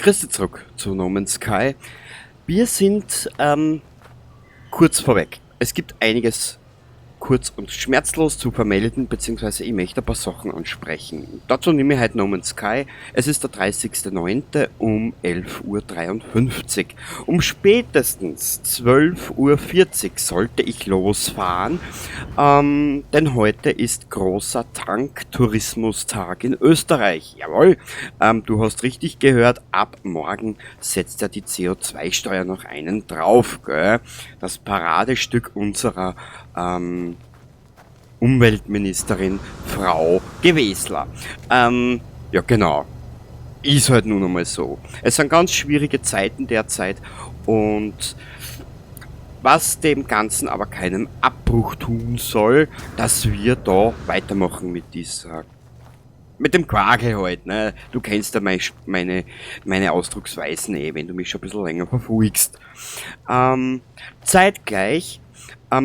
Grüß dich zurück zu No Man's Sky. Wir sind kurz vorweg. Es gibt einiges kurz und schmerzlos zu vermelden, beziehungsweise ich möchte ein paar Sachen ansprechen. Dazu nehme ich heute No Man's Sky. Es ist der 30.09. um 11:53 Uhr. Um spätestens 12:40 Uhr sollte ich losfahren, denn heute ist großer Tanktourismustag in Österreich. Jawohl, du hast richtig gehört, ab morgen setzt ja die CO2-Steuer noch einen drauf, gell? Das Paradestück unserer Umweltministerin Frau Gewessler. Ja, genau. Ist halt nun einmal so. Es sind ganz schwierige Zeiten derzeit und was dem Ganzen aber keinen Abbruch tun soll, dass wir da weitermachen mit dem Quargel halt, ne? Du kennst ja meine Ausdrucksweisen eh, wenn du mich schon ein bisschen länger verfolgst. Zeitgleich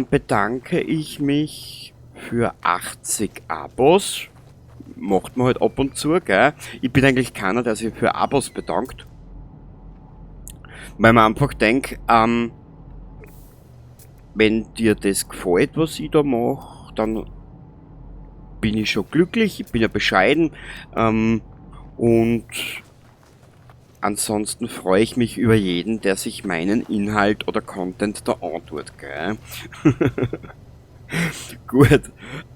bedanke ich mich für 80 Abos. Macht man halt ab und zu, gell? Ich bin eigentlich keiner, der sich für Abos bedankt. Weil man einfach denkt, wenn dir das gefällt, was ich da mach, dann bin ich schon glücklich, ich bin ja bescheiden, und ansonsten freue ich mich über jeden, der sich meinen Inhalt oder Content da antut, gell? Gut.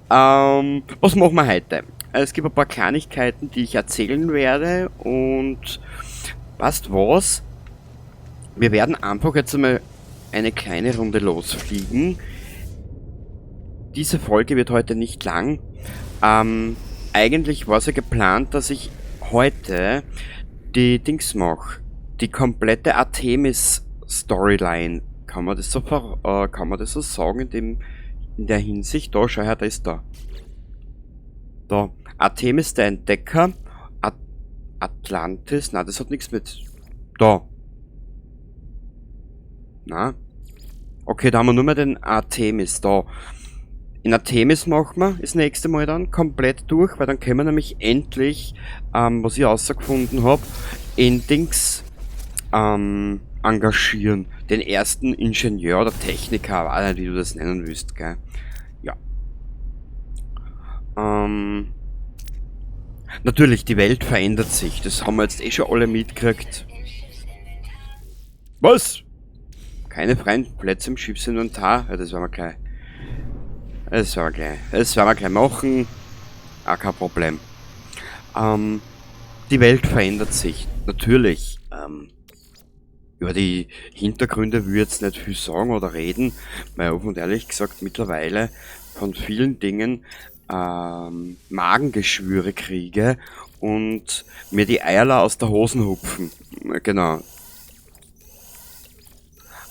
Was machen wir heute? Es gibt ein paar Kleinigkeiten, die ich erzählen werde und weißt was? Wir werden einfach jetzt einmal eine kleine Runde losfliegen. Diese Folge wird heute nicht lang. Eigentlich war es ja geplant, dass ich heute die Dings mach. Die komplette Artemis-Storyline. Kann man das so kann man das so sagen in der Hinsicht? Da, schau her, da ist da. Da. Artemis der Entdecker. Atlantis. Na, das hat nichts mit. Da. Na. Okay, da haben wir nur mehr den Artemis da. In Artemis machen wir das nächste Mal dann komplett durch, weil dann können wir nämlich endlich, was ich rausgefunden hab, in Dings engagieren. Den ersten Ingenieur oder Techniker, weiß nicht, wie du das nennen willst, gell? Ja. Natürlich, die Welt verändert sich. Das haben wir jetzt eh schon alle mitgekriegt. Was? Keine freien Plätze im Schiffsinventar? Ja, das werden wir gleich. Das werden wir gleich. Das werden wir gleich machen. Auch kein Problem. Die Welt verändert sich. Natürlich. Über die Hintergründe will ich jetzt nicht viel sagen oder reden, weil offen und ehrlich gesagt mittlerweile von vielen Dingen Magengeschwüre kriege und mir die Eierler aus der Hosen hupfen. Genau.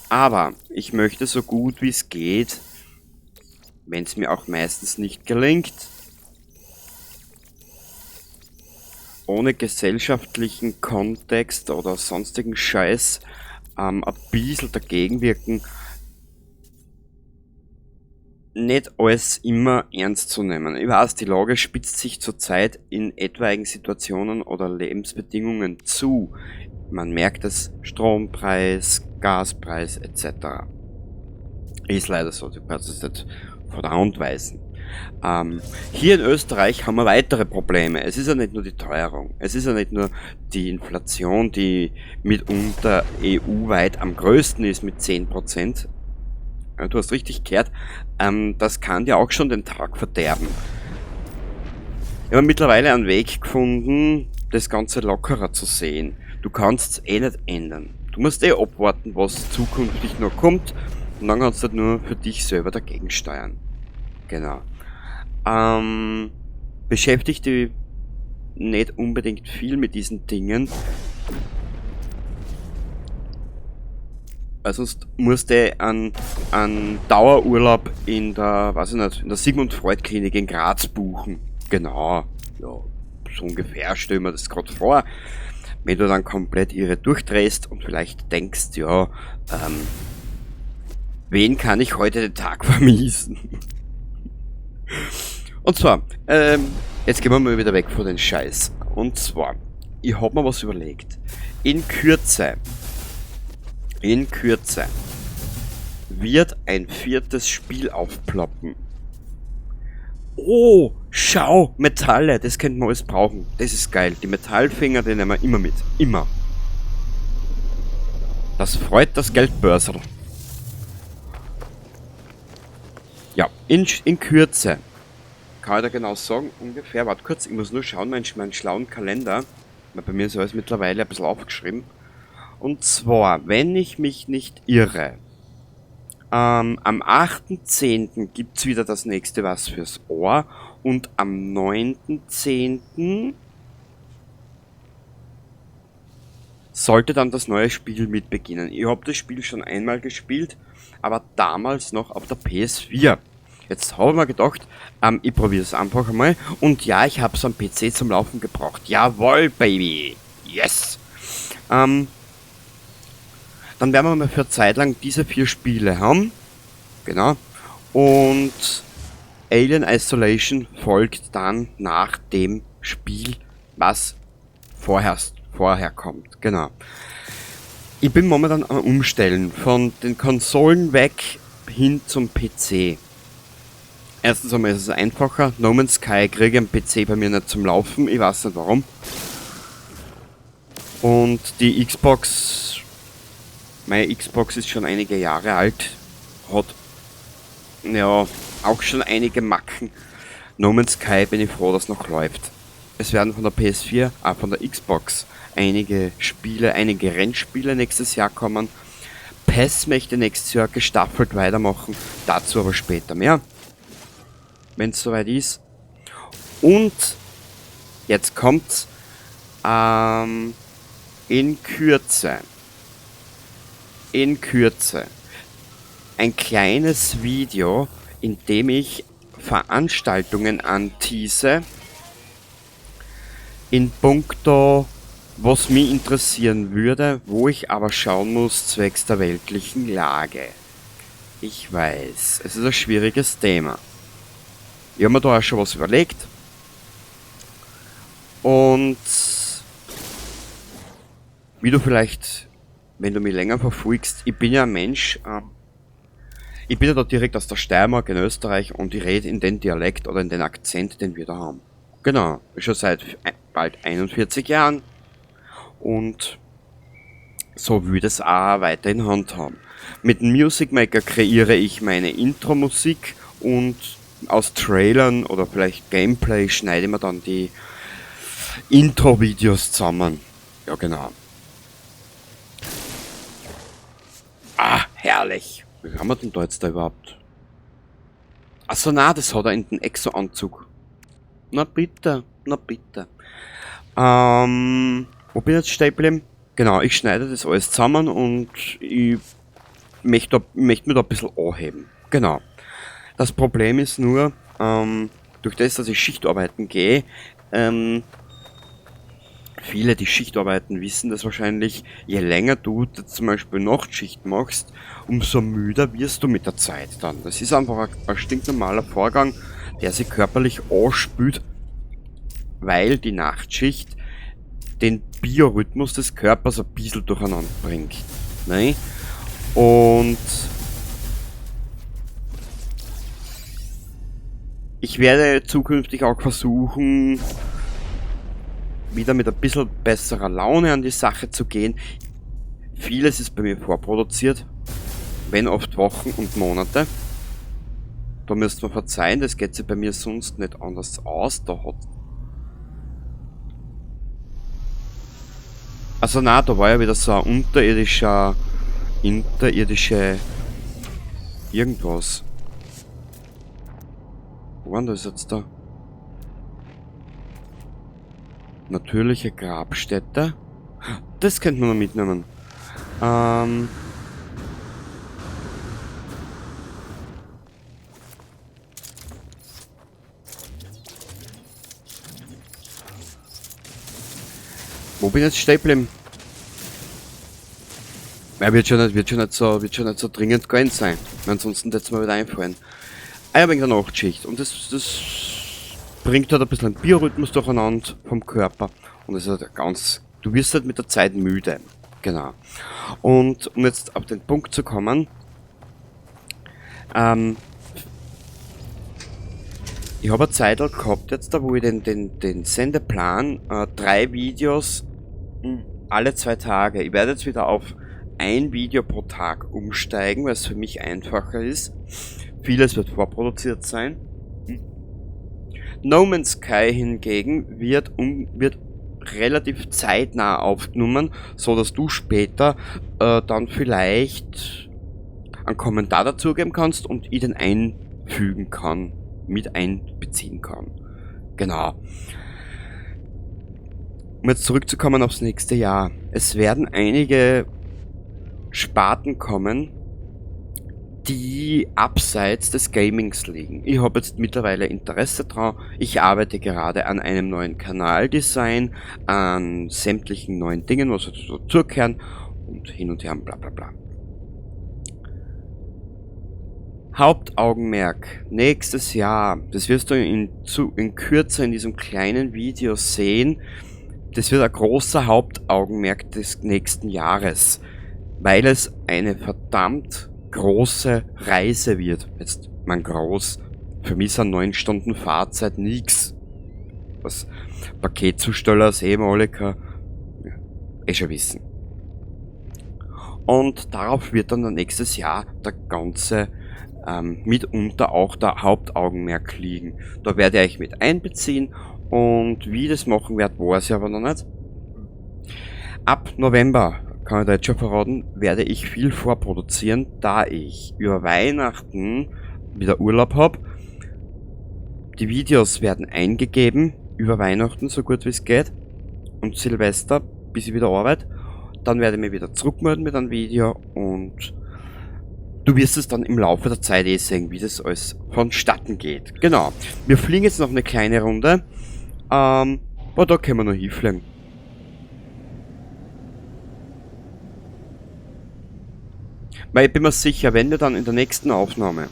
Aber ich möchte so gut wie's geht, wenn's mir auch meistens nicht gelingt, ohne gesellschaftlichen Kontext oder sonstigen Scheiß ein bisschen dagegen wirken, nicht alles immer ernst zu nehmen. Ich weiß, die Lage spitzt sich zurzeit in etwaigen Situationen oder Lebensbedingungen zu. Man merkt es, Strompreis, Gaspreis et cetera. Ist leider so, du kannst es nicht von der Hand weisen. Hier in Österreich haben wir weitere Probleme. Es ist ja nicht nur die Teuerung, es ist ja nicht nur die Inflation, die mitunter E U-weit am größten ist mit 10%. Ja, du hast richtig gehört, das kann dir auch schon den Tag verderben. Ich habe mittlerweile einen Weg gefunden, das Ganze lockerer zu sehen. Du kannst es eh nicht ändern. Du musst eh abwarten, was zukünftig noch kommt, und dann kannst du halt nur für dich selber dagegen steuern. Genau. Beschäftigt dich nicht unbedingt viel mit diesen Dingen. Weil sonst musst du einen Dauerurlaub in der, weiß ich nicht, in der Sigmund Freud Klinik in Graz buchen. Genau. Ja, so ungefähr stell mir das grad vor. Wenn du dann komplett irre durchdrehst und vielleicht denkst, ja, wen kann ich heute den Tag vermiesen? Und zwar, jetzt gehen wir mal wieder weg von den Scheiß. Und zwar, Ich hab mir was überlegt. In Kürze wird ein viertes Spiel aufploppen. Oh, schau, Metalle, das könnten wir alles brauchen. Das ist geil. Die Metallfinger, die nehmen wir immer mit. Immer. Das freut das Geldbörserl. Ja, in Kürze. Kann ich da genau sagen, ungefähr. Warte kurz, ich muss nur schauen, meinen schlauen Kalender. Weil bei mir ist alles mittlerweile ein bisschen aufgeschrieben. Und zwar, wenn ich mich nicht irre, am 8.10. gibt's wieder das nächste Was fürs Ohr. Und am 9.10. sollte dann das neue Spiel mit beginnen. Ich hab das Spiel schon einmal gespielt, aber damals noch auf der PS4. Jetzt hab ich mir gedacht, ich probier's einfach einmal. Und ja, ich hab's am PC zum Laufen gebracht. Jawohl, Baby! Yes! Dann werden wir mal für eine Zeit lang diese 4 Spiele haben. Genau. Und Alien Isolation folgt dann nach dem Spiel, was vorher kommt. Genau. Ich bin momentan am Umstellen von den Konsolen weg hin zum PC. Erstens einmal ist es einfacher. No Man's Sky kriege ich am PC bei mir nicht zum Laufen. Ich weiß nicht warum. Und die Xbox... Meine Xbox ist schon einige Jahre alt, hat ja auch schon einige Macken. No Man's Sky bin ich froh, dass noch läuft. Es werden von der PS4, auch von der Xbox, einige Spiele, einige Rennspiele nächstes Jahr kommen. PES möchte nächstes Jahr gestaffelt weitermachen, dazu aber später mehr, wenn's soweit ist. Und jetzt kommt's, in Kürze. In Kürze ein kleines Video, in dem ich Veranstaltungen antease in puncto, was mich interessieren würde, wo ich aber schauen muss zwecks der weltlichen Lage. Ich weiß, es ist ein schwieriges Thema. Ich hab mir da auch schon was überlegt. Und wie du vielleicht, wenn du mich länger verfolgst, ich bin ja ein Mensch, ich bin ja da direkt aus der Steiermark in Österreich und ich rede in den Dialekt oder in den Akzent, den wir da haben. Genau, schon seit bald 41 Jahren. Und so würde es auch weiterhin handhaben. Mit dem Music Maker kreiere ich meine Intro-Musik und aus Trailern oder vielleicht Gameplay schneide ich mir dann die Intro-Videos zusammen. Ja, genau. Ah, herrlich. Wie haben wir denn da jetzt da überhaupt? Achso, na, das hat er in den Exo-Anzug. Na bitte, na bitte. Wo bin ich jetzt stehen geblieben? Genau, ich schneide das alles zusammen und ich möchte mich da ein bisschen anheben. Genau. Das Problem ist nur, durch das, dass ich Schichtarbeiten gehe, viele, die Schichtarbeiten, wissen das wahrscheinlich, je länger du zum Beispiel Nachtschicht machst, umso müder wirst du mit der Zeit dann. Das ist einfach ein stinknormaler Vorgang, der sich körperlich anspült, weil die Nachtschicht den Biorhythmus des Körpers ein bisschen durcheinander bringt. Ne? Und ich werde zukünftig auch versuchen, wieder mit ein bisschen besserer Laune an die Sache zu gehen. Vieles ist bei mir vorproduziert, wenn oft Wochen und Monate. Da müsst ihr mir verzeihen, das geht sich bei mir sonst nicht anders aus. Da hat also na, da war ja wieder so ein unterirdische irgendwas. Wo war denn das jetzt da? Natürliche Grabstätte. Das könnte man noch mitnehmen. Wo bin ich jetzt stehen geblieben? Ja, wird schon nicht so dringend gewesen sein. Ansonsten hätte es mir wieder einfallen. Ah ja, wegen der Nachtschicht. Und das bringt halt ein bisschen den Biorhythmus durcheinander vom Körper. Und es ist halt ganz, du wirst halt mit der Zeit müde. Genau. Und um jetzt auf den Punkt zu kommen, ich habe eine Zeit gehabt jetzt da, wo ich den Sendeplan, 3 Videos alle 2 Tage. Ich werde jetzt wieder auf ein Video pro Tag umsteigen, weil es für mich einfacher ist. Vieles wird vorproduziert sein. No Man's Sky hingegen wird relativ zeitnah aufgenommen, so dass du später dann vielleicht einen Kommentar dazugeben kannst und ich den einfügen kann, mit einbeziehen kann. Genau. Um jetzt zurückzukommen aufs nächste Jahr. Es werden einige Sparten kommen, die abseits des Gamings liegen. Ich habe jetzt mittlerweile Interesse dran. Ich arbeite gerade an einem neuen Kanaldesign, an sämtlichen neuen Dingen, was dazugehören und hin und her und bla bla bla. Hauptaugenmerk nächstes Jahr, das wirst du in Kürze in diesem kleinen Video sehen, das wird ein großer Hauptaugenmerk des nächsten Jahres, weil es eine verdammt große Reise wird. Jetzt, man groß, für mich sind 9 Stunden Fahrzeit nix. Was Paketzusteller, Seemaliker, ja, eh schon wissen. Und darauf wird dann nächstes Jahr der ganze mitunter auch der Hauptaugenmerk liegen. Da werde ich euch mit einbeziehen und wie ich das machen werde, weiß ich aber noch nicht. Ab November, kann ich da jetzt schon verraten, werde ich viel vorproduzieren, da ich über Weihnachten wieder Urlaub hab. Die Videos werden eingegeben, über Weihnachten so gut wie's geht und Silvester, bis ich wieder arbeite. Dann werde ich mich wieder zurückmelden mit einem Video und du wirst es dann im Laufe der Zeit eh sehen, wie das alles vonstatten geht. Genau. Wir fliegen jetzt noch eine kleine Runde. Aber da können wir noch hinfliegen. Weil ich bin mir sicher, wenn wir dann in der nächsten Aufnahme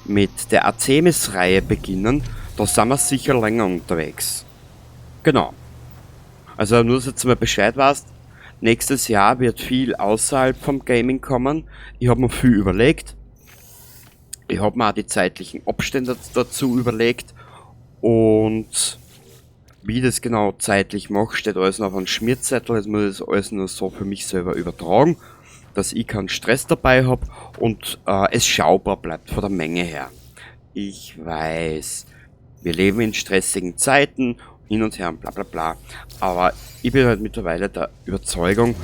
mit der Artemis-Reihe beginnen, da sind wir sicher länger unterwegs. Genau. Also nur, dass du jetzt mal Bescheid weißt, nächstes Jahr wird viel außerhalb vom Gaming kommen. Ich hab mir viel überlegt. Ich hab mir auch die zeitlichen Abstände dazu überlegt. Und wie ich das genau zeitlich mache, steht alles noch auf einem Schmierzettel. Jetzt muss ich das alles nur so für mich selber übertragen, dass ich keinen Stress dabei hab und es schaubar bleibt von der Menge her. Ich weiß, wir leben in stressigen Zeiten, hin und her und bla bla bla. Aber ich bin halt mittlerweile der Überzeugung,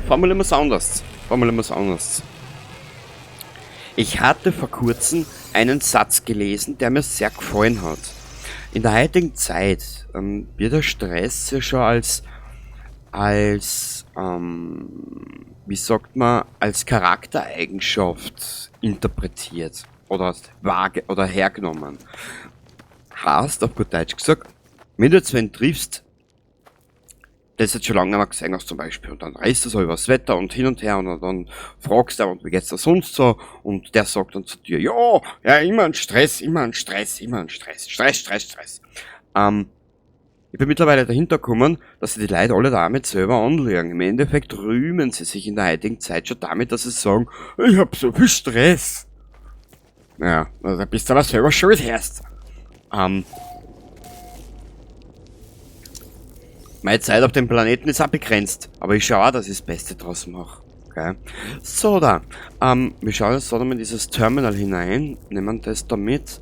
formulieren wir's anders. Formulieren wir's anders. Ich hatte vor kurzem einen Satz gelesen, der mir sehr gefallen hat. In der heutigen Zeit wird der Stress ja schon als wie sagt man, als Charaktereigenschaft interpretiert oder vage oder hergenommen. Heißt, auf gut Deutsch gesagt, wenn du jetzt wen triffst, das jetzt schon lange nicht mehr gesehen hast zum Beispiel, und dann reißt du so übers Wetter und hin und her und dann fragst du, und wie geht's da sonst so, und der sagt dann zu dir, ja, ja, immer ein Stress, immer ein Stress, immer ein Stress, Stress, Stress, Stress. Ich bin mittlerweile dahinter gekommen, dass sich die Leute alle damit selber anlügen. Im Endeffekt rühmen sie sich in der heutigen Zeit schon damit, dass sie sagen, ich hab so viel Stress. Naja, da bist du aber selber schuld, Herrst. Meine Zeit auf dem Planeten ist auch begrenzt, aber ich schaue auch, dass ich das Beste draus mache. Okay. So, da. Wir schauen jetzt da nochmal in dieses Terminal hinein, nehmen das da mit.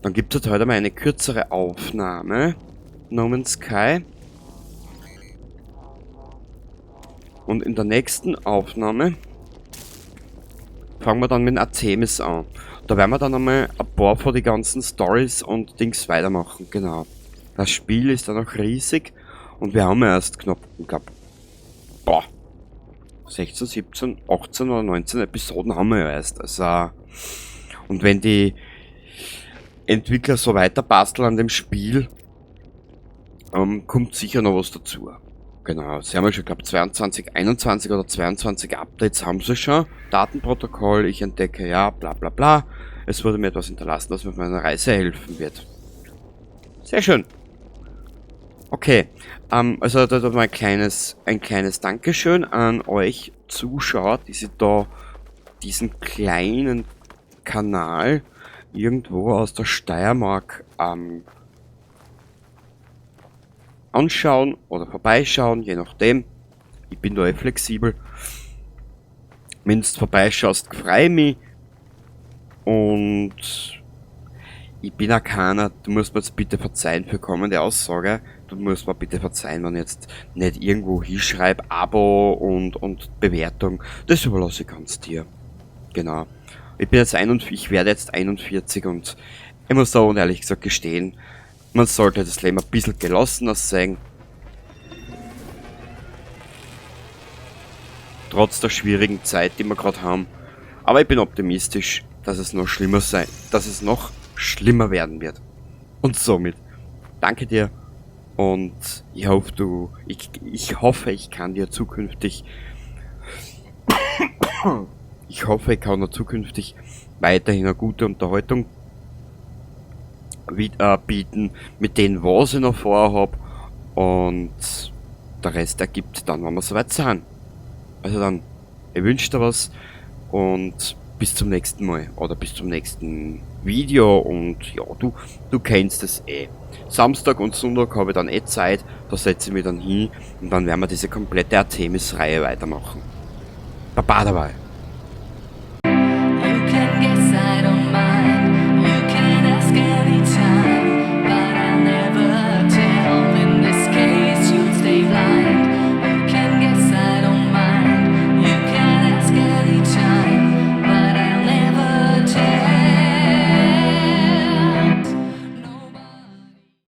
Dann gibt es halt heute mal eine kürzere Aufnahme. No Man's Sky. Und in der nächsten Aufnahme fangen wir dann mit Artemis an. Da werden wir dann einmal ein paar von den ganzen Stories und Dings weitermachen, genau. Das Spiel ist dann auch riesig und wir haben ja erst knapp, ich glaub, boah, 16, 17, 18 oder 19 Episoden haben wir ja erst. Und wenn die Entwickler so weiter basteln an dem Spiel, kommt sicher noch was dazu. Genau, sie haben ja schon, glaube 22, 21 oder 22 Updates haben sie schon. Datenprotokoll, ich entdecke, ja, bla bla bla. Es wurde mir etwas hinterlassen, das mir auf meiner Reise helfen wird. Sehr schön. Okay, also da mal ein kleines Dankeschön an euch Zuschauer, die sich da diesen kleinen Kanal irgendwo aus der Steiermark anschauen oder vorbeischauen, je nachdem. Ich bin da eh flexibel. Wenn du vorbeischaust, freu ich mich. Und ich bin auch keiner, du musst mir jetzt bitte verzeihen für kommende Aussage. Du musst mir bitte verzeihen, wenn ich jetzt nicht irgendwo hinschreibe, Abo und Bewertung. Das überlasse ich ganz dir. Genau. Ich bin jetzt 41, ich werde jetzt 41 und ich muss da ehrlich gesagt gestehen, man sollte das Leben ein bisschen gelassener sehen. Trotz der schwierigen Zeit, die wir gerade haben. Aber ich bin optimistisch, dass es noch schlimmer sein, dass es noch schlimmer werden wird. Und somit danke dir und ich hoffe, du, ich, ich hoffe, ich kann dir zukünftig, ich hoffe, ich kann dir zukünftig weiterhin eine gute Unterhaltung bieten, mit dem, was ich noch vorhab, und der Rest ergibt dann, wenn wir soweit sind. Also dann, ich wünsche dir was und bis zum nächsten Mal oder bis zum nächsten Video und ja, du kennst es eh. Samstag und Sonntag habe ich dann eh Zeit, da setze ich mich dann hin und dann werden wir diese komplette Artemis-Reihe weitermachen. Baba dabei!